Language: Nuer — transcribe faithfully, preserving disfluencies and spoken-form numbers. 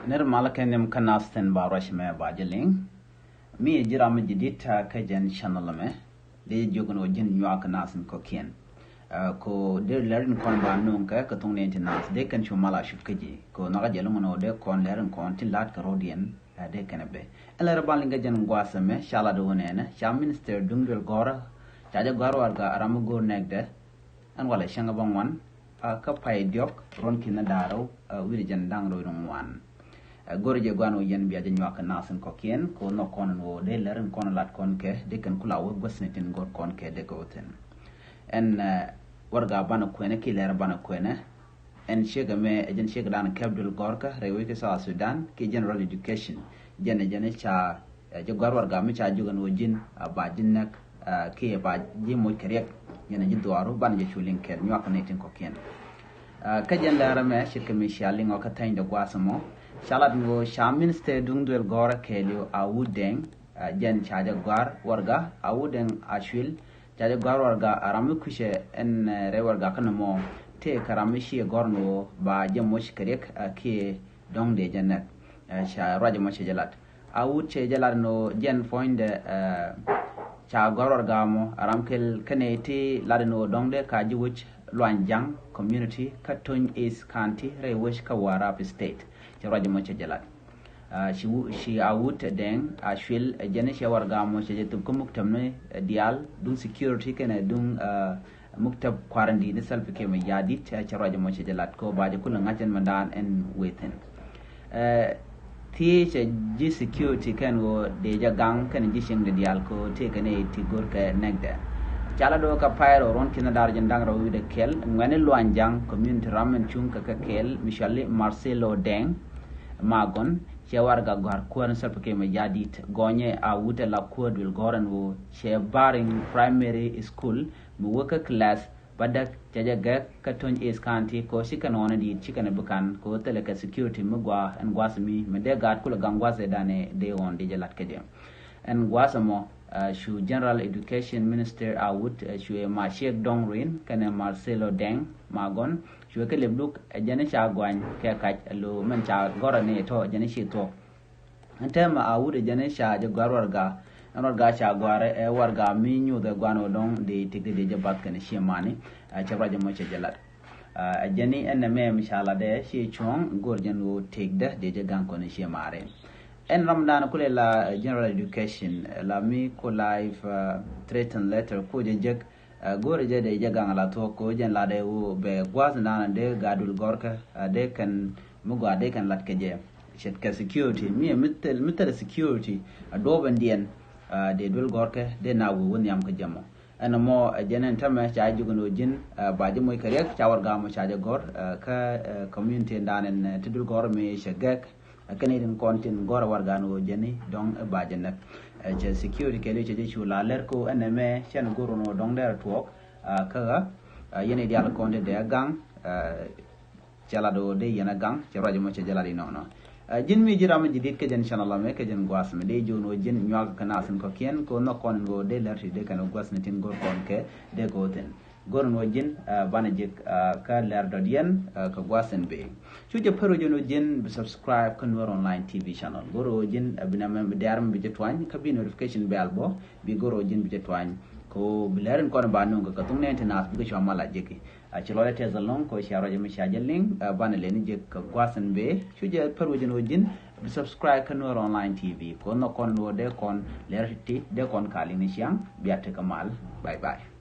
Nir malä kɛ nim kä nath tin ba ruac mɛ ba jɛ liŋ. Mi ji̱ ram mi ji̱ dit kä jɛn channel mɛ. Dee jiök ni wä ji̱n nyuak kä nath in kɔkiɛn. Ko dee lɛr in kɔn ba nuŋ kɛ kä thuŋ ni in ti nath dee kɛn cu mal a cup kä ji̱ ko nhɔkä jɛ luŋ ni wä dee kɔn lɛr in kɔn tin la̱t kɛ rɔ̱diɛn. Dee kɛn ɛ bɛ ɛn lɛr ba liŋ kɛ jɛn gua̱a̱th ɛmɛ ca lat wä nɛnɛ ca minister duŋ duel gɔ̱rä. Ca jɛ gɔ̱a̱r warɛga ram mi go̱o̱r nɛkdɛ. Ɛn walɛ cäŋ ɛ bä ŋuan kä pay diɔ̱k ruɔ̱n ki̱n ni da̱ŋ rɛw wi̱cdɛ jɛn da̱ŋ rɛw wi̱cdɛ ŋuan. Go̱r jɛ gua̱n wä yɛn bia jɛ nyuak kɛ nath in kɔkiɛn kɛ wä nhɔk kɔn in wä dee lɛr in kɔn lat kɔn kɛ dee kɛn kula wä guäth ni tin go̱r kɔn kɛ dee kɛ wä thin. Ɛn warɛga banɛ kuɛnɛ ki lɛr banɛ kuɛnɛ. Ɛn ciek ɛmɛ ɛ jɛn ciek dan kɛp duel gɔ̱rkä rɛy wec kä South Sudan ki general education. Jɛn ɛ jɛn ca jɛ gɔ̱a̱r warɛga mi ca jiök ɛn wä ji̱n ba ji̱ nɛk kiɛ ba ji̱ moc kɛ riɛk. Jɛn ɛ ji̱ dhuaaru banɛ jɛ cu liŋ kɛl nyuak kɛ ni tin kɔkiɛn. Kä jɛn lɛr ɛmɛ ce̱tkɛ mi cia liŋ ɔ kä thɛny dɛ gua̱a̱th ɛmɔ ca lat ni wä ca minister duŋ duel gɔ̱rä kɛɛliw a wut dɛŋ. Jɛn ca jɛ gɔ̱a̱r warɛga a wut dɛŋ a cuil. Ca jɛ gɔ̱a̱r warɛga a ram mi kui̱cɛ ɛn rɛy warɛga kä nɔmɔ tëë kɛ ram mi ciɛ gɔ̱r ni wä ba jɛ moc kɛ riɛk kiɛ dɔ̱ŋ dee jɛ nɛk. Ca ruac ɛmɔ cɛ jɛ lat a wut cɛ jɛ lat ni wä jɛn puɔ̱nydɛ. Ca gɔ̱a̱r warɛga mɔ a ram kɛl kɛnɛ ti lat ni wä dɔ̱ŋ dee ka ji̱ wec Luany Jaŋ community kä Tony East County rɛy wec kä Warrap State. Cɛ ruac ɛmɔ cɛ jɛ lat. Ci a wut dɛŋ a cuil ɛ jɛn cɛ warɛga mɔ cɛ jɛ thop kä muktäb ni diaal duŋ security kɛnɛ duŋ muktäb kua̱r in di̱i̱t ni Salva Kiir Mayardit cɛ ruac ɛmɔ cɛ jɛ lat kɛ wä ba jɛ kulɛ ŋa̱c ɛn mɛndan ɛn wethin. Thiecɛ ji̱ security kɛn ɣöö dee jɛ gaŋ kɛn ji̱ cieŋdɛ diaal kɛ ɣöö tëëkɛ ni ti go̱rkɛ nɛkdɛ. Ca la do̱ kɛ pay rɛw ruɔ̱n ki̱n da̱r ji̱n da̱ŋ rɛw wi̱cdɛ kɛl ŋuɛ̈ni Luany Jaŋ community ram ɛn cuŋ kɛ kɛ kɛl mi cɔali Marcelo Deng. Magɔn cɛ warɛga gɔ̱a̱r kuäär ni Salva Kiir Mayardit gɔnyɛ a wut ɛ la kuäär duël gɔ̱rä ɛn ɣöö cɛ Baring Primary School mi wä kä class bädäk cɛ jɛ gɛk kä Tony East County kɛ ɣöö ci kɛn ɣɔn in di̱i̱t ci kɛn bi ka̱n kɛ ɣöö thilɛ kɛ security mi gɔaa ɛn gua̱a̱th mi mi dee gaat kulɛ gaŋ gua̱a̱th ɛ danɛ dee ɣɔn dee jɛ la̱t kɛ jɛ. Ɛn gua̱a̱th ɛmɔ cu General Education Minister a wut cuɛ Maciek Dɔŋ Ruin kɛnɛ Marcelo Deng Magɔn cuɛ kɛ lep luk ɛ jɛn ca gɔany kɛ kac ɛ lo̱ mɛn ca gɔ̱rä ni ɛ tɔ̱ ɛ jɛn ci thuɔ̱k. Ɛn tɛmɛ a wut ɛ jɛn ca jɛ gɔ̱a̱r warɛga ɛn warɛga ca gɔ̱a̱r ɛ warɛga mi nyuuth ɛ gua̱n ɔ dɔ̱ŋ dee tëk dee jɛ bath kɛn ciɛ mani. Cɛ ruac ɛmɔ cɛ jɛ lat. Ɛ jɛn ni ɛn ɛmɛ mi ca lat ɛ ciɛ cuɔ̱ŋ go̱r jɛn ɣöö tëkdä dee jɛ gaŋ kɔn ciɛ mari. Ɛn ram dan kulɛ la general education la mi ku life threaten letter ku jɛ jek. Go̱o̱rɛ jɛ dee jɛ gaŋ la thuɔ̱k kɛ ɣöö jɛn latdɛ ɣöö bɛ gua̱a̱th naan dee gaa duël gɔ̱rkä dee kɛn mi gɔaa dee kɛn lat kɛ jɛ. Ce̱tkɛ security mi mi thil mi thil security a duɔ̱ɔ̱p ɛn diɛn dee duël gɔ̱rkä dee na wee wä nhiam kä jɛ mɔ. Ɛn ɛmɔ ɛ jɛn ɛn tämɛ ca ji̱ gɔn ɣöö ji̱n ba ji̱ moc kɛ riɛk ca warɛga mɔ ca jɛ gɔ̱r kä community ɛn daan ɛn ti duël gɔ̱r mi cɛ gɛk. Kɛn itin kɔn tin gɔ̱rä warɛga ni ɣöö jɛn i̱ dɔ̱ŋ i̱ ba jɛ näk. Cɛ security kɛɛliw cɛ jɛ cu la lɛr ko ɛn ɛmɛ cɛn go̱r ni ɣöö dɔ̱ŋ dɛr tuɔɔk. Kä ɣä yɛn i̱ diaal kɔn ti dee gaŋ. Cɛ lat ɣöö dee yɛn a gaŋ cɛ ruac mɔ cɛ jɛ lat inɔnɔ. Ji̱n mi ji̱ ram mi ji̱ di̱t kä jɛn channel ɛmɛ kä jɛn gua̱a̱th mi dee ji̱ ɣöö ji̱n nyuak kä nath in kɔ̱kiɛn kä ɣöö nhɔk kɔn in ɣöö dee lɛr ti dee kɛn ɣöö gua̱a̱th ni tin go̱r kɔn kɛ dee kɛ ɣöö thin. Go̱r in ɣöö ji̱n banɛ jek kä lɛr dɔ̱diɛn kä gua̱a̱th in bëë. Cu jɛ pär ɣöö ji̱n ɣöö ji̱n bi subscribe kä Nuer Online T V channel. Go̱r ɣöö ji̱n bi nɛmɛ bi diaar mi bi jɛ tuany kä bi notification bell bä bi go̱r ɣöö ji̱n bi jɛ tuany. Kɛ ɣöö bi lɛr in kɔn ba nuŋ kɛ kɛ thuŋ nɛn ti naath bikɛ cua mal a jeki. A ci lɔcdɛ tɛth ɛlɔ̱ŋ kɛ ɣöö cia ruac mi cia jɛ liŋ banɛ lɛni jek kä gua̱a̱th in bëë. Cu jɛ pär ɣöö ji̱n ɣöö ji̱n bi subscribe kä Nuer Online T V kɛ ɣöö nhɔk kɔn in ɣöö dee kɔn lɛr ti dee kɔn ka liŋ ni ciaŋ. Bia tekɛ mal. Bye bye.